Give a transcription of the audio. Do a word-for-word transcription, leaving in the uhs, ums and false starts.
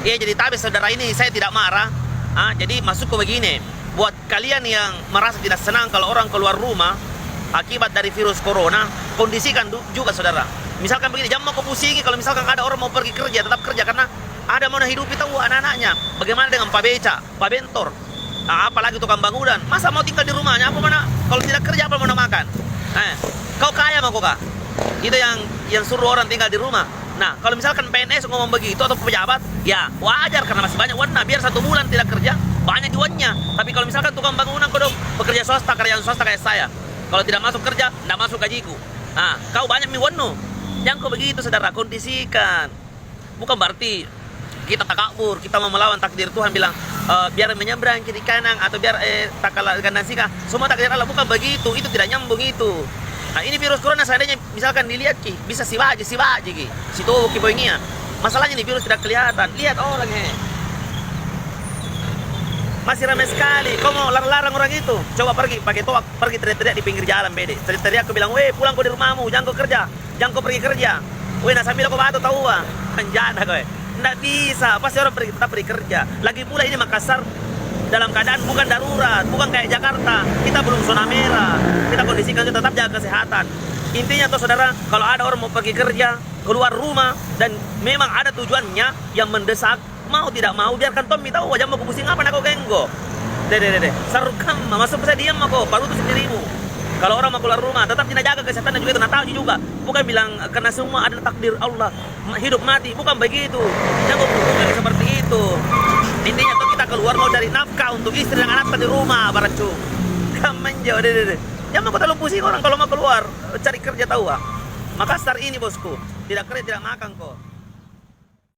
Ya, jadi tabe saudara ini, saya tidak marah. Ah, jadi maksudku begini, buat kalian yang merasa tidak senang kalau orang keluar rumah akibat dari virus corona, kondisikan du-, juga saudara. Misalkan begini, jangan mau kau pusingi kalau misalkan ada orang mau pergi kerja, tetap kerja karena ada mau na hidupi tahu anak-anaknya. Bagaimana dengan Pak Beca, Pak Bentor? Ah, apalagi tukang bangunan. Masa mau tinggal di rumahnya? Apa mana? Kalau tidak kerja, apa mau na makan? Eh, kau kaya mako kah? Itu yang, yang suruh orang tinggal di rumah. Nah, kalau misalkan P N S ngomong begitu atau pejabat, ya wajar karena masih banyak uangnya. Biar satu bulan tidak kerja, banyak uangnya. Tapi kalau misalkan tukang bangunan kodong, pekerja swasta, karyawan swasta kayak saya, kalau tidak masuk kerja, ndak masuk gajiku. Ah, kau banyak mi uangmu. Jangan kau begitu, saudara, kondisikan. Bukan berarti kita takabur, kita mau melawan takdir Tuhan, bilang, eh, biar menyeberang kiri kanan atau biar, eh, tak kalah gandang sika. Semua takdir Allah, bukan begitu. Itu tidak nyambung itu. Nah, ini virus corona seandainya misalkan dilihat ki, bisa sibaji, sibaji ki, sitobo ki poingia. Masalahnya ini virus tidak kelihatan. Lihat orang, he. Masih ramai sekali. Kau mau larang-larang orang itu? Coba pergi pakai toak, pergi teriak-teriak di pinggir jalan, bede. Teriak-teriak, kau bilang, "Weh, pulang kau di rumahmu, jangan kau kerja." Jangan kau pergi kerja. Weh, na sambil kau batu tahu, ah. Penjana kau, eh. Ndak bisa, pasti orang pergi, tetap pergi kerja. Lagi pula ini Makassar dalam keadaan bukan darurat, bukan kayak Jakarta. Kita belum zona merah. Kita kondisikan itu, tetap jaga kesehatan. Intinya tuh, saudara, kalau ada orang mau pergi kerja, keluar rumah, dan memang ada tujuannya yang mendesak, mau tidak mau, biarkan tommi tahu, jangan mau kupusing apa nak kau genggo. Deh, deh, deh, deh. Sarukam, masuk saya diam mako, baru tu sendirimu. Kalau orang mau keluar rumah, tetap kita jaga kesehatan dan juga itu, na tahu juga. Bukan bilang, eh, karena semua adalah takdir Allah. Ma-, hidup mati, bukan begitu. Jangan kau pikir seperti itu. Intinya tuh kita keluar mau cari nafkah untuk istri dan anak di rumah, baracung. Kamu menjauh, deh, deh, deh. Jangan kau terlalu pusing orang kalau mau keluar, cari kerja tahu, ah. Makassar ini, bosku. Tidak kerja, tidak makan kau.